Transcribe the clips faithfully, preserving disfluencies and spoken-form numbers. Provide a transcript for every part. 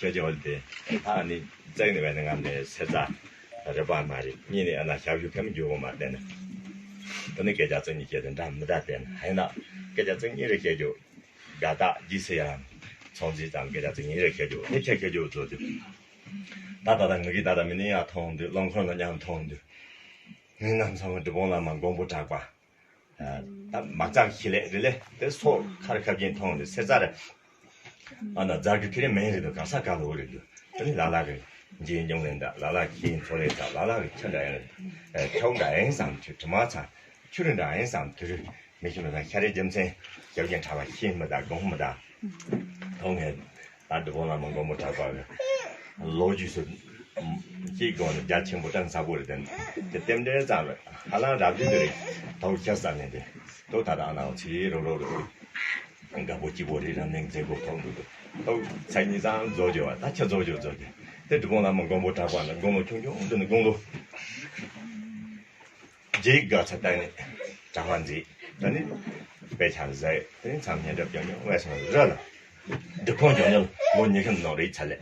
ཁྱོད་ཀྱི་འོན་ཏེ། ཨ་ནི་བཙན་ནི་བས་ནི་ང་ནི་སེར་རྩ་རི་པ་མ་རེད། གཉིས་ནི་ཨ་ན་ཞབས་ཞུ་ཕེམ་རྒྱུ་བོ་མ་བསྟན་ནི། དེ་ནི་སྐད་ཆ་བཙན་གཉིས་སྐད་དུ་འདྲ་མི་འདྲ་བསྟན་ནི། ཧེ་ན་སྐད་ཆ་བཙན་གཉིས་རེ་བཤད་རྒྱུ། དགའ་རྟགས་རྗེས་སུ་ཡང་ཚོང་རྫས་ཙམ་སྐད་ཆ་བཙན་གཉིས་རེ་བཤད་རྒྱུ་དེ་ཁྱེད་ཁྱེད་རྒྱུ་བཟོ་དུས། ད་ད་ལྟ་ངུ་གི་ད་ལྟ་མི་ནི་ཡང་མཐོང་དུས་རླངས་འཁོར་ལ་མཉམ་མཐོང་དུས། ངའི་རྣམ་ཚང་གི་སྒྲུབ་དཔང་བླ་མ་མགོན་པོ་གྲགས་པ། ད་མ་ཙག་ཤི་ལེ་རི་ལེ་དེ་སོ་ཁར་ཁབ་ཀྱིན་མཐོང་དུས་སེར་རྩ་རེད། ཨ་ན་རྫ་གི་ཁི་རེ་མེན་རེད་དུ་ག་ས་ག་ལོ་རེད་དུ། དེ་ནི་ལ་ལ་གི་འཇིན་འཇོང་ལེན་ད་ལ་ལ་ཁྱིའི་མཚོ་ལས་ད་ལ་ལ་གི་ཁྱི་འདྲ་ཡང་ཁྱོག་འདྲ་ཡང་བསམ་ཁྱི་དྲི་མ་ཚང་ཁྱུ་རི་འདྲ་ཡང་བསམ་དུ་རུ་མི་ཤི་མི་ཚང་ཤ་རེ་རྒྱུ་མཚན་རྒྱབ་ཀྱིན་ཁྲ་བ་ཤིན་མི་ད་དགོང་མི་ད། ཐོག་ངས་ད་འདི་བོ་ལ་མ་མགོན་པོ་གྲགས་པ་གི་ལོ་རྒྱུས་སུ་གཅིག་དགོངས་ནས་རྒྱ་ཆེན་པོ་གཏན་ས་པོ་རེད་དེ། དེ་རྟེན་འབྲེལ་ཙམ་རེད། ཧ་ལམ་རབ་རྒྱུན་དུ་རེད། ཐོག་ཁྱ་ས་ནས་དེ་ཐོག་ད་ད་ཨ་ནའོ་ཚི་རོ་རོ་རོ། དགའ་པོ་སྐྱིད་པོ་རེད། རབ་གནས་མཛད་སྒོ་ཐོག་འདུག་ཐོག་ཚ་གཉིས་ཙང་རྫོགས་རྒྱུ་བ་ད་ཁྱ་རྫོགས་རྒྱུ་རྫོགས་དེ། དེ་འདི་བོ་ལ་མ་མགོན་པོ་གྲགས་པ་ན་དགུང་ལོ་ཆུང་ཆུང་དུ་ནི་དགུང་ལོ། རྗེས་དགའ་ཚ་བཏང་ནས་གྲྭ་པ་མཛད། ད་ནི་དཔེ་ཆ་མཛད། ད་ནི་མཚམས་བསྙེན་སྒྲུབ་ཀྱང་མྱོང་བས་སོང་ར་ལ། སྒྲུབ་ཁང་ཀྱང་མྱོང་ལོ་ཉི་ཤུ་ནང་རེ་ཚ་ལེ།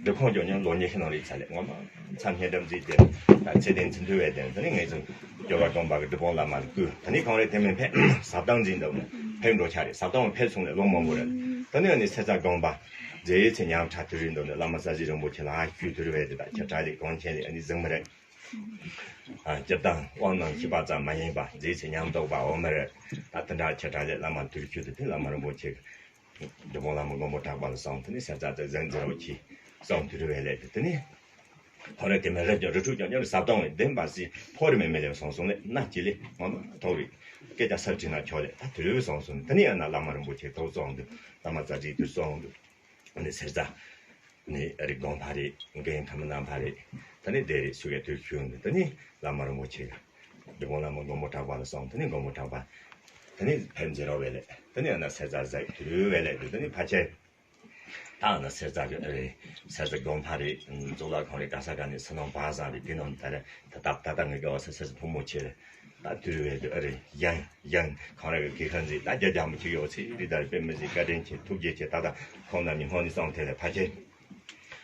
སྒྲུབ་ཁང་ཀྱང་མྱོང་ལོ་ཉི་ཤུ་ནང་རེ་ཚ་ལེ། ངོ་མ་མཚམས་བསྙེན་སྒྲུབ་མཛད་དེ་ད་ཚེ་བརྟན་ཚེ་མཐུ་བས་དེ་ད་ནི་ངས་ཚོ་སྐྱོབ་པ་སྒོམ་པ་གི་སྒྲུབ་དཔང་བླ་མ་ལ་བསྐུལ། ད་ནི་གང་རེ་དེ་མིན་ཕེབས་ཟབ་གཏང་འཛིན་འདུག་ནས་ཕེབས་འགྲོ་ཆ་རེད། ཟབ་གཏང་ཕེབས་སོང་ལེ་ལོ་མང་པོ་རེད། ད་ནི་ཨ་ནི་སེར་རྩ་སྒོམ་པ་མཛད་ཚེ་ཉམས་ཁྲ་དུ་རིན་འདུག་ནས་བླ་མ་ས་གཞི་རིན་པོ་ཆེ་ལ་ཨ་ཞུ་དུ་རུ་བས་དེ་ད་ཁྱེད་གྲྭ་ལས་གོང་ཆེན་ལས་ཨ་ནི་གཟིགས་མི་རེད། སྤྱིར་བཏང་དབང་རྣོན་ཤེས་པ་ཙམ་མ་ཡིན་པ་མཛད་ཚེ་ཉམས་རྟོགས་པ་འོ་མ་རེད། ད་དེ་འདྲ་ཁྱེད་གྲྭ་ལས་བླ་མ་དུར་ཁྱུ་དེ་དེ་བླ་མ་རིན་པོ་ཆེ་གི་སྒྲུབ་དཔང་བླ་མ་མགོན་པོ་གྲགས་པ་ལ་གསུངས། དེ་ནི་སེར་རྩ་དེ་གཟན་འཛིན་རོགས་ཀྱིས་གསུངས་དུར་བས་ལས་དེ་དེ་ནི་ཁོ་རེ་དེ་མི་རེད་ཀྱང་རི་ཁྲུག་ཀྱང་ཀྱང་ཟབ་གཏོང་བས་བདེན་པ་སྲིད་ཕོ་རི་མེ་མེ་ལས་གསུངས་སོང་ལས་སྣ་གཅིག་ལས་ངོ་མ་ཐོག་རིག་སྐད་ཆ་སར་དྲིས་ན་ཆོག་ལས་ད་དུར་བས་གསུངས་སོང་། དེ་ནི་ཡང་ན་བླ་མ་རིན་པོ་ཆེ་ཐོག་གསུངས་འདུག་བླ་མ་རྩ་གཅིག་དུར་གསུངས་འདུག་ཨ་ནི་སེར་རྩ། ནི་ཨ་རི་དགོན་པ་རེད། འགན་ཐ་མ་རྣམ་པ་རེད། ད་ནི་སྡེ་རེད་སུ་གའི་དུས་ཁྱོད་འདི་ད་ནི་བླ་མ་རིན་པོ་ཆེ་ག་འདི་དགོན་བླ་མ་མགོན་པོ་གྲགས་པ་ལ་སོང་། ད་ནི་མགོན་པོ་གྲགས་པ་ད་ནི་ཕེབས་མཛད་རོགས་བས་ལས་ད་ནི་ཨ་ན་སེར་རྩ་ཟེར་དུས་བས་ལས་དུས་ད་ནི་ཕ་ཆེ་ད་ཨ་ན་སེར་རྩ་གི་ཨ་རི་སེར་རྩ་དགོན་པ་རེད། གཙུག་ལག་ཁང་རེད། ག་ས་ག་ནི་སུ་ནང་བ་བཟང་རེད། དེ་ནང་ད་རེད། ད་ད་ད་ད་ངའི་དགའ་བ་སེར་སེར་བུ་མོ་ཆེ་རེད། ད་དུས་རེ་བས་དུ་ཨ་རེ་ཡང་ཡང་ཁོང་ར་གི་གི་ཁ་འཛིན་ད་རྒྱ་རྒྱ་མོ་ཅིག་ཡོད་ཚེ་རི་དར་དཔེ་མི་སྲིད་བཀའ་དྲིན་ཆེ་ཐུགས་རྗེ་ཆེ། ད་ད་ཁོང་རྣམ་གཉིས་ཧོན་ནི་སོང་དེ་ལས་ཕ་ཆེ།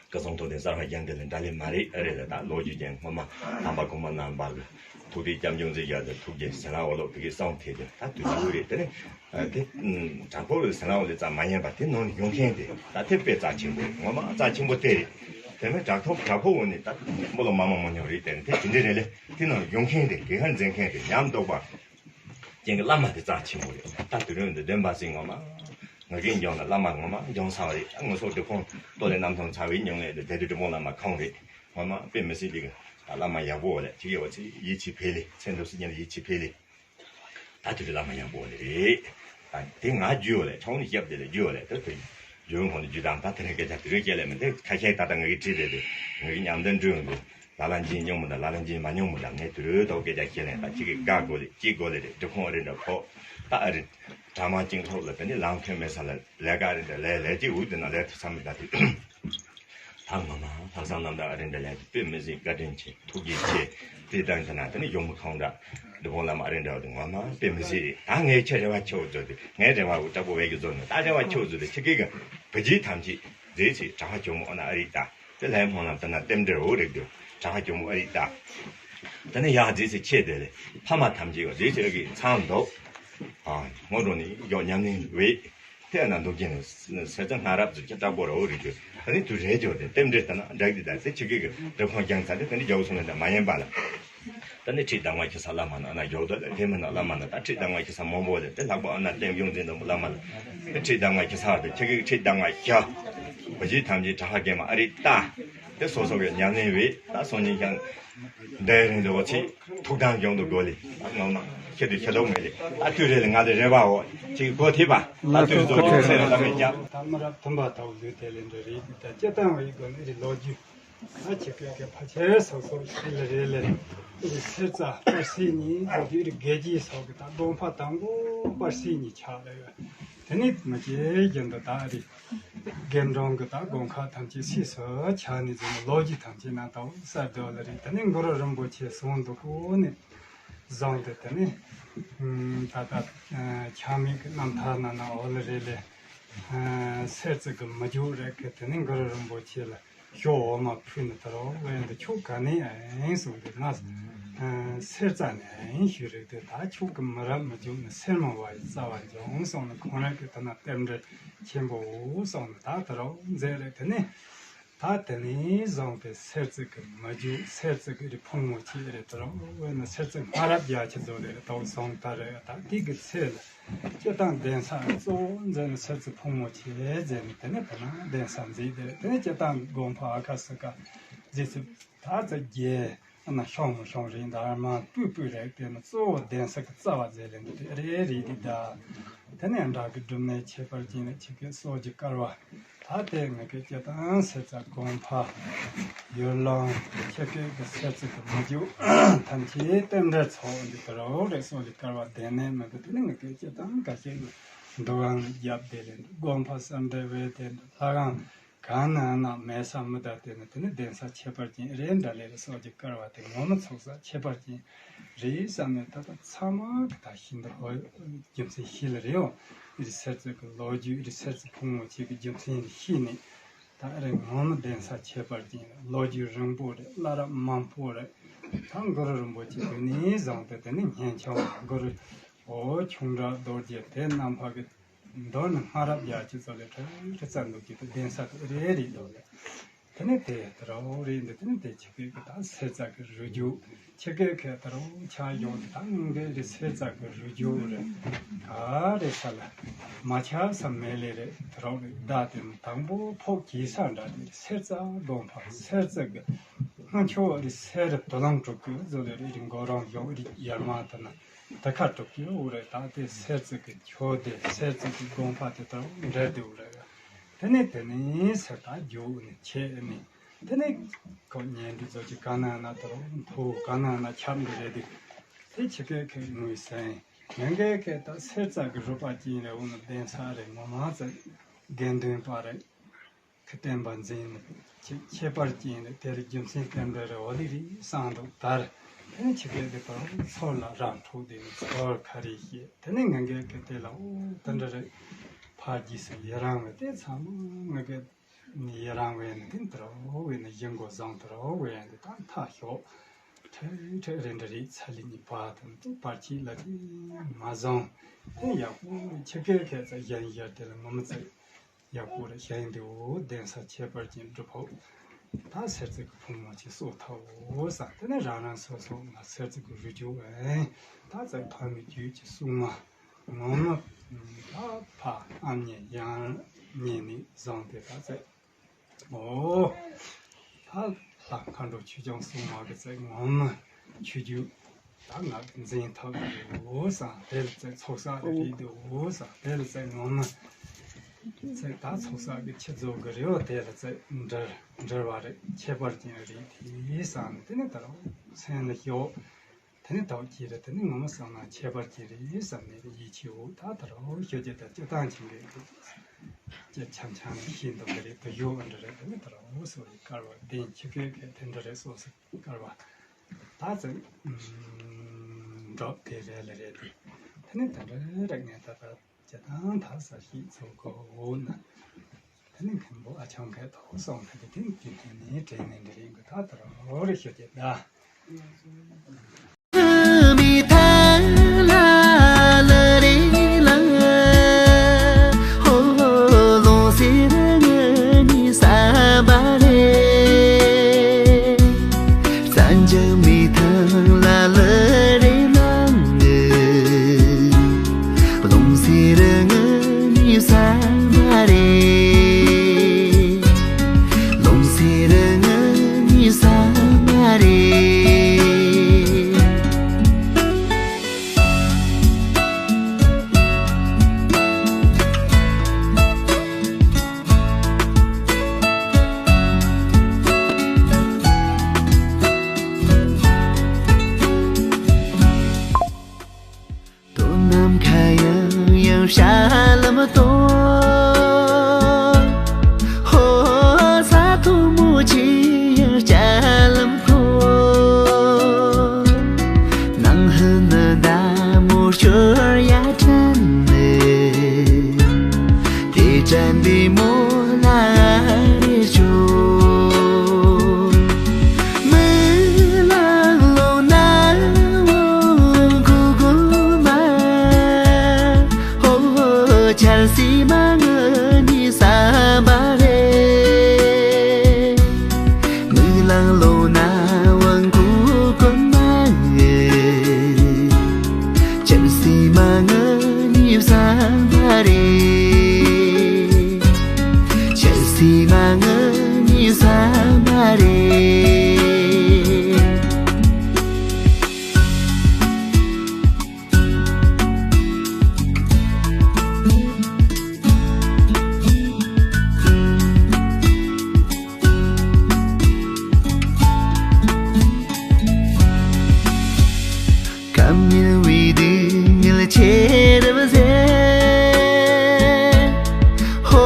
སྐུ་གསུང་ཐུགས་ལྡན་གསར་བ་རྒྱན་དེ་ལས་འདྲ་ལས་མ་རེད། ཨ་རེ་ལས་ད་ལོ་རྒྱུས་ཅན་སྔོན་མ་དམ་པ་གོང་མ་རྣམ་པ་གི་ཐུགས་རྗེ་སྐྱབས་འཇུག་མཛད་རྒྱ་དེ་ཐུགས་རྗེ་ཟེར་ན་འོ་ལོ་དེ་གི་སོང་དེ་དེ་ད་དུས་རེ་རེད། དེ་ནས་དྲག་པོ་རེད་ཟེར་ན་འོ་ལས་ཙམ་མ་ཡིན་པ་དེ་ནང་ནས་ཡོང་མཁན་དེ་ད་དེ་དཔེ་རྩ་ཆེན་པོ་ངོ་མ་རྩ་ཆེན་པོ་དེ་རེད། དེ་ནས་དྲག་ཐོག་དྲག་པོ་འོ་ནས་ད་མི་ལོ་མ་མ་མ་ཉོ་རེད། དེ་ནས་དེ་དེ་འདྲ་རེད་ལས། དེ་ནང་ཡོང་མཁན་དེ་གེ་ཧར་འཛིན་མཁན་དེ་ཉམས་རྟོགས་པ་ཅན་གྱི་བླ་མ་དེ་རྩ་ཆེན་པོ་རེད། ད་དུས་རིང་འདི་བདེན་པ་སྲིད་ངོ་མ་ང་གིས་འཇོན་ན་བླ་མ་ངོ་མ་འཇོན་ས་རེད། ང་ཚོ་འདི་ཁོང་ལྟོ་ལས་རྣམ་ཐོང་ཚ་བའི་མྱོང་ངེས་དེ་དེ་དུས་འདྲི་མོ་བླ་མ་ཁོང་རེད། ངོ་མ་དཔེ་མི་སྲིད་དེ་གི་ད་བླ་མ་ཡག་པོ་ལས་ཅིག་ཡོད་ཚེ་ཡིད་ཆེས་འཕེལ་ལེ། ཚེ་འདུག་སྲིད་ཉིན་ཡིད་ཆེས་འཕེལ་ལེ། ད་དུས་དུས་བླ་མ་ཡག་པོ་ལས་རེད། ད་དེ་ང་རྒྱུས་ཡོད་ལས་ཆུང་ནས་སྐྱབས་དེ་ལས་རྒྱུས་ཡོད་ལས་ད་དུས། རྒྱུན་ཁོང་ནས་རྒྱུ་དང་ད་དེ་རིང་སྐད་ཆ་དེ་རིང་བཤད་ལས་མི་འདུག་ཁ་ཤས་ད་ལྟ་ང་གིས་བྲིས་རེད་དེ། ང་གིས་ཉམས་ལྡན་འགྲོ་ཡོང་དུས་ལ་ལ་འཇིན་མྱོང་མི་འདུག་ལ་ལ་འཇིན་མ་མྱོང་མི་འདུག་ངས་དུས་རེ་ཐོག་སྐད་ཆ་བཤད་ལས་ད་ཅིག་གིས་དགའ་དགོས་ལས་སྐྱིད་དགོས་ལས་རེད། སྒྲུབ་ཁང་ཨ་རི་འདྲ་ཕོག་ད་ཨ་རི་གྲ་མ་ཅིང་ཐོག་ལ་དེ་ནི་ལམ་ཁྱོད་མེད་ས་ལ་ལས་ཀ་ཨ་རི་འདྲ་ལས་ལས་ཅིག་འུ་དེ་ན་ལས་ཐུབ་ས་མི་འདུག་དེ། ད་ངོ་མ་ལྷག་བསམ་རྣམ་དག་ཨ་རི་འདྲ་ལས་དེ་དཔེ་མི་སྲིད་བཀའ་དྲིན་ཆེ། ཐུགས་རྗེ་ཆེ། དེ་ལྟར་འདི་ན་དེ་ནི་ཡོང་མི་ཁོང་འདྲ་འདི་བོ་ལ་མ་ཨ་རི་འདྲ་བ་དེ་ངོ་མ་དཔེ་མི་སྲིད་རེད། ད་ངས་ཁྱེད་རེ་བ་ཆེ་བོ་བཟོ་དེ་ངས་རེ་བ་འུ་དྲག་པོ་བས་ཀྱི་བཟོ་ནི་ད་རེ་བ་ཆེ་བོ་བཟོ་དེ་ཁྱེད་ཀྱིས་གི་བུ་རྗེས་ཐམས་ཅད་མཛེས་ཚེ་གྲགས་ཁྱོད་མོ་ཨ་ན་ཨ་རི་ད་དེ་ལྷའི་མོ་ལ་དེ་ན་རྟེན་འབྲེལ་འོ་རིག་དུ་གྲགས་ཁྱོད་མོ་ཨ་རི་ད་དེ་ནི་ཡག་མཛེས་ཚེ་ཆེ་དེ་ལས་ཕ་མ་ཐམས་ཅད་བ་མཛེས་ཚེ་ཨ་གི་ཚང་འདུག་ཨ་ངོ་འགྲོ་ནི་ཡོག་ཉམས་ལེན་བས། དེ་ན་འདུག་ཀྱང་སེར་རྩ་སྔ་རབས་ཀྱི་སྐྱ་བྲག་པོ་ར་འོ་རིག་གི་ད་ནི་དུས་རེད་འཇོག་དེ་རྟེན་འབྲེལ་ལྟ་ན་འདྲ་གི་ད་དེ་ཆུ་གི་གི་རེབ་ཁོང་རྒྱང་ཚ་དེ་ད་ནི་རྒྱ་བོ་སོང་ནས་ད་མ་ཡིན་པ་ལ། ད་ནི་ཁྲིད་གདམས་ངག་ཁྱི་ས་བླ་མ་ན་ན་མགྱོགས་དོ་ལ་དེ་མིན་ན་བླ་མ་ན་ད་ཁྲིད་གདམས་ངག་ཁྱི་ས་མང་པོ་ལ་དེ་ལྷག་པ་ཨ་ན་བསྟན་སྐྱོང་འཛིན་དང་བླ་མ་ལ་དེ་ཁྲིད་གདམས་ངག་ཁྱི་ས་དེ་ཁྱི་གི་ཁྲིད་གདམས་ངག་ཁྱི་བ་ཇི་ཐམས་ཅད་གྲགས་རྒན་མ་ཨ་རི་ལྟ་དེ་སོ་སོ་གི་ཉམས་ལེན་བས་ད་སོང་ཉིན་ཀྱང་འདས་རིང་དུ་འོ་ཚེ་ཐུགས་དམ་སྦྱོང་དུ་དགོས་ལེ་ད་ངོ་མ་ཁྱེད་དུ་ཁྱེད་ལོག་མེད་ལེ་ད་དུས་རེ་ལ་ང་ལ་རེ་བ་འོ་ཅིག་གོ་ཐེབས་པ་ད་དུས་རྫོགས་ཀྱི་ཚེ་རེ་ལ་མེད་ཀྱང་། ད་མི་རབས་མཐུན་པ་ལྟ་བུ་ལུས་དེ་ལས་འདྲ་རེད་ད་སྤྱི་བཏང་བའི་སྒོ་ནས་རི་ལོ་རྒྱུས། ད་ཁྱེད་ཀྱི་ཕ་ཆེ་སོགས་སོགས་ཤིག་ལ་རེ་ལེ། ཨེ་སེར་རྩ་པར་སི་གཉིས་བཟོ་དུས་རི་རྒྱལ་སྤྱིའི་སོགས་ཀྱི་ད་དགོན་པ་དང་པོ་པར་སི་གཉིས་ཆགས་ལ་ཡོད། དེ་ནི་མི་སྐྱེ་རྒྱུན་དུ་ད་རི་རྒན་འབྲོང་གི་ད་དགོན་ཁག་ཐམས་ཅད་སིས་སུ་ཆགས་ནས་འཛིན་ལོ་རྒྱུས་ཐམས་ཅད་ན་ད་གསར་དུ་ལ་རི་དེ་ནི་གུ་རུ་རིན་པོ་ཆེ་གསུང་འདུག་གོ་ནི་བཟང་དེ་དེ་ནི་ད་ད་ཆགས་མེད་ཀྱི་རྣམ་ཐར་ན་ན་འོ་ལ་རེ་ལེ། གསེར་བཙུགས་ཀྱི་མི་རྒྱུ་རེད་གི། དེ་ནས་གུ་རུ་རིན་པོ་ཆེ་ལ་ཞོ་འོ་མ་ཕུལ་ནས་དེ་རུ་བས་འདི་ཁྱོད་ག་ནས་ཨེ་གསུངས་ཏེ། ང་གསེར་རྩ་ནས་ཨེ་ཞུ་རེད་དེ། ད་ཁྱོད་ཀྱི་མི་རབས་མི་རྒྱུ་ནི་གསེར་མོ་བ་ཡི་རྩ་བ་འབྱུང་གསུངས་ནས། ཁོང་རང་གི་དེ་ན་རྟེན་འབྲེལ་ཆེན་པོ་གསུངས་ནས། ད་དེ་རུ་མཛད་རེད། དེ་ནས་ད་དེ་ནས་བཟུང་སྟེ་གསེར་བཙུགས་ཀྱི་མི་རྒྱུ། གསེར་བཙུགས་ཀྱི་རི་ཕུང་མོ་ཆེ་རེད། དེ་རུ་བས་ན་གསེར་བཙུགས་སྔ་རབས་རྒྱ་ཆེ་བཟོ་ལས་རེད། དེ་བཟུང་ད་རེད། ད་དེ་གི་ཚེ་ལ་སྤྱིར་བཏང་གདན་ས་གཙོ་བོ་མཛད་ནས་གསེར་བཙུགས་ཕུང་མོ་ཆེ་མཛད་ནས། དེ་ནས་དེ་ན་གདན་ས་མཛད་དེ་རེད། དེ་ནས་སྤྱིར་བཏང་དགོན་པ་ཨ་ཁ་སི་ཀ་མཛད་ཚུལ་ད་ཚེ་རྒྱལ་ན་ཤོང་མི་ཤོང་རེད། འདར་མ་སྤུས་སྤུས་རེད། དེ་ནས་གཙོ་བོ་གདན་ས་གི་རྩ་བ་མཛད་ལེན་དེ་རེད་རེད་དེ། ད་དེ་ནས་འདྲ་གི་སྒྲུབ་གནས་ཁྱད་པར་ཅན་ལ་ཆེ་གེ་སོགས་ཀྱི་བསྐལ་བ། ད་དེ་ང་གི་སྤྱིར་བཏང་གསེར་རྩ་དགོན་པ་ཡུལ་ལུང་ཆེ་གེ་གི་གསེར་བཙུགས་ཀྱི་མི་རྒྱུ་ཐམས་ཅད་རྟེན་འབྲེལ་ཚོགས་འདི་ལྟར་རོགས་རེད་སོགས་ཀྱི་བསྐལ་བ་དེ་ནས་མི་འདུག་དེ་ནས་ང་གི་སྤྱིར་བཏང་ཁ་ཤས་ཀྱི་འདུ་ཁང་ལ་རྒྱབ་དེ་ལས་དགོན་པ་གསར་འདྲ་བས་དེ་ལྷ་ཁང་གང་ན་ན་མེད་ས་མི་གདའ། དེ་ནི་དེ་ནི་གདན་ས་ཁྱད་པར་ཅན་རེད། འདྲ་ལས་རེད་སོགས་ཀྱི་བསྐལ་བ་དེ་ངོ་མ་ཚོགས་ས་ཁྱད་པར་ཅན་རེད་བསམ་ནས། ད་ལྟ་ཚང་མ་གི་ད་ཤིན་ཏུ་ཧོ་རྒྱུ་མཚན་ཤེས་ལ་རེད། འོ་རི་གསེར་བཙུགས་ཀྱི་ལོ་རྒྱུས། རི་གསེར་བཙུགས་ཕུང་མོ་ཆེ་གི་རྒྱུ་མཚན་ཤེས་ནས། ད་རེད་ངོ་མ་གདན་ས་ཁྱད་པར་ཅན་རེད། ལོ་རྒྱུས་རིང་པོ་རེད། བླ་རབས་མང་པོ་རེད། ད་གུ་རུ་རིན་པོ་ཆེ་དེ་ནས་བཟུང་སྟེ་དེ་ནི་སྙན་ཆུང་གུ་རུ་འོ་ཁྱུང་བྲག་རྡོ་རྗེ་དེ་རྣམ་པ་གི་མདོར་ན་སྔ་རབས་རྒྱ་ཆེ་ཚོ་ལས་གྲོལ་གྲོལ་ཙམ་འདུག་གི། དེ་གདན་ས་དེ་རེ་རེ་འདུག་ལ། དེ་ནས་དེ་ད་རོགས་རེ་འདི་དེ་ནས་དེ་ཆེ་གེ་གི་ད་གསེར་རྩ་གི་རུ་རྒྱུ། ཆེ་གེ་གི་ད་རོགས་ཆ་ཡོང་དེ་ད་ངན་གེ་རེ་གསེར་རྩ་གི་རུ་རྒྱུ་རེ་ག་རེ་ས་ལ་མ་ཆ་ས་མེད་ལེ་རེ། ད་རོགས་རེ་ད་དེ་དང་པོ་ཕོག་གི་ས་འདྲ་དེ་གསེར་རྩ་དགོན་པ་གསེར་རྩ་གི་སྔ་ཆོ་རེ་གསེར་རེ་དུ་ལང་དྲུག་གི་བཟོ་ལེ་རེ་རིང་གོ་རང་ཡོང་རེ་ཡར་མ་དེ་ན། དེ་ཁ་གྲུབ་ཀྱི་འོ་རེད། ད་དེ་གསེར་བཙུགས་ཀྱི་ཆོས་སྡེ་གསེར་བཙུགས་ཀྱི་དགོན་པ་དེ་ལྟར་འབྲེལ་དེ་འོ་རེད། དེ་ནས་དེ་ནས་གསེར་དང་རྒྱུ་ནས་ཆེ་ནས་དེ་ནས་ཁོ་ཉན་འདུས་ཚོ་ཅིག་ག་ན་ན་དེ་རུ་མཐོ་ག་ན་ན་ཁྱབ་འདི་རེད་དེ། དེ་ཆེ་གེ་གེ་ངོས་ཟིན་ངན་གེ་གེ་ད་གསེར་རྩ་གི་རུ་པ་ཅན་རེད། འོ་ན་གདན་ས་རེད། ངོ་མ་ཚེ་དགེ་འདུན་པ་རེད། ཁུ་བསྟན་པ་འཛིན་ནི་ཁྱད་ཁྱད་པར་ཅན་རེད། དེ་ལ་རྒྱུ་མཚན་བསྟན་པའི་རེ་བ་ལི་རི་སང་འདུག་དར། དེ་ནས་ཆི་གེ་དེ་པར་ཚོར་ལ་རང་འཁྲུག་དེ་ནི་ཚོར་ཁ་རི་ཤེས། དེ་ནས་ངན་གེ་གེ་དེ་ལ་འོ་དེ་འདྲ་རེད། ཕར་རྗེས་སུ་ཡི་རང་བས་དེ་ཚང་མ་ངན་གེ་ཡི་རང་བས་ནི་དེ་འདྲ་འོ་བས་ནི་ཡི་མགོ་བཟང་དུ་རོ་བས་ནི་ད་མཐའ་ཤོག་ཁྲེ་ཁྲེ་རེ་འདྲ་རེད། ཚ་ལི་ཉི་པ་དང་དེ་པར་ཆི་ལ་དེ་མ་བཟང་དེ་ཡག་པོ་ཆི་གེ་གེ་ཚ་གཞན་ཡར་དེ་ལ་ངོ་མ་ཚེ། ཡག་པོ་རེད། གཞན་འདི་འོ་གདན་ས་ཁྱད་པར་ཅན་སྒྲུབ་ཕོག་ད་གསེར་བཙུགས་ཀྱི་ཕུང་མོ་ཆེ་གསོ་ཐབས་འོ་ས། དེ་ནས་རང་རང་སོ་སོ་ང་གསེར་བཙུགས་ཀྱི་རུ་རྒྱུ་ཨེ་ད་ཚེ་ཕ་མའི་རྒྱུད་ཀྱི་སྲུང་མ་ངོ་མ་ད་ཕ་ཨ་མྱེས་ཡང་མྱེས་ནས་བཟུང་སྟེ་ད་ཚེ་འོ་ད་ལྷ་མཁའ་འགྲོ་ཆོས་སྐྱོང་སྲུང་མ་གི་ཚེ་ངོ་མ་ཆོས་རྒྱུད། ད་ང་འཛིན་ཐབས་འོ་ས་དེ་ལ་ཚེ་ཚོགས་བསགས་རེ་རེད་འདུག་འོ་ས་དེ་ལ་ཚེ་ངོ་མ་ཚེ་ད་ཚོགས་བསགས་ཀྱི་ཆེད་རྫོགས་ཀྱི་རེ་བ་དེ་ལ་ཚེ་འབྲེལ་འབྲེལ་བ་རེད། ཁྱད་པར་ཅན་རེད། དེ་ས་ནས་དེ་ནས་ད་རུང་སེམས་ལ་ཞོག་དེ་ནས་ད་ཅི་རེད། དེ་ནས་ངོ་མ་བསམ་ན་ཁྱད་པར་ཅན་རེད་བསམ་ནས་ཡིད་ཆེས་འོ་ད་ད་རུང་ཤོད་ཀྱི་ད་སྤྱི་བཏང་ཆེན་པོའི་སྐད་ཆ་འཆམ་འཆམ་ནས་ཤེས་འདུག་གི་རེད། དུ་ཡོད་འདྲ་རེད། དེ་ནས་ད་རུང་འོ་སོ་ཡི་བསྐལ་བ་བདེན་ཆི་གེ་གེ་དེ་འདྲ་རེད། སོ་སོ་བསྐལ་བ། ད་ཚེ་འགྲོ་དེ་རེད་ལ་རེད་དེ། དེ་ནི་ད་འདྲ་རེད། ངས་ད་ལྟ་ཇ་དང་ད་ས་ཞིག་ཚོ་གོ་འོ་ན། དེ་ནི་མཁན་པོ་ཨ་ཆང་ཁའི་ཐོག་སོང་ཁ་དེ་དེ་དེ་དེ་ནི་དྲན་ནས་འདི་རིང་གི་ད་ལྟ་རོ་རེ་ཤོད་ཀྱི་ད། དོ་ནམ་མཁའ་ཡང་ཡང་ཤར་ལམ་སྟོན། ཧོ་ས་ཐོག་མོ་ཆེ་ཡང་ལྕགས་ལམ་ཁོ། ནང་ཧི་ནི་ད་མོ་ཤོར་ཡ་དྲན་ནི། དེ་ ཁམས་ཉུལ་བའི་སྡུག་བསྔལ་ཆེ་རབ་ཟེར། ཧོ།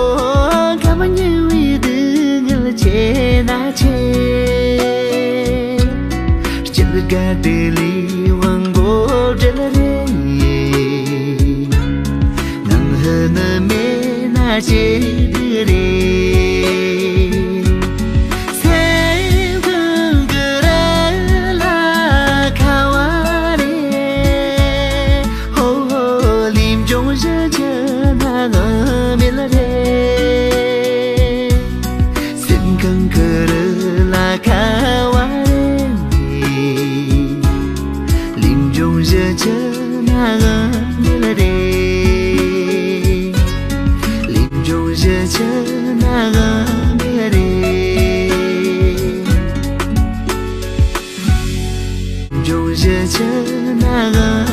ཁམས་ཉུལ་བའི་སྡུག་བསྔལ་ཆེ་ན་ཆེ། སྐྱེ་རྒ་ན་འཆི་ལས་དབང་པོ་བྲལ་རེ། ངང་ཧུ་ནུ་མེད་ན་ཅི་འདུག་རེད། སེམས་ཁོང་ཁུ་རུ་ལ་ཁ་བ་རེད། ཧོ། ལིམ་ཅུང་ཞི་ཆུ་ན་ག་མེད་ལ་རེད། སེམས་ཁོང་ཁུ་རུ་ལ་ཁ་བ་རེད། ལིམ་ཅུང་ཞི་ཆུ་ན་ག་མེད་ལ་རེད། ལིམ་ཅུང་ཞི་ཆུ་ན་ག་མེད་ལ་རེད། ལིམ་ཅུང་ཞི་ཆུ་ན་ག་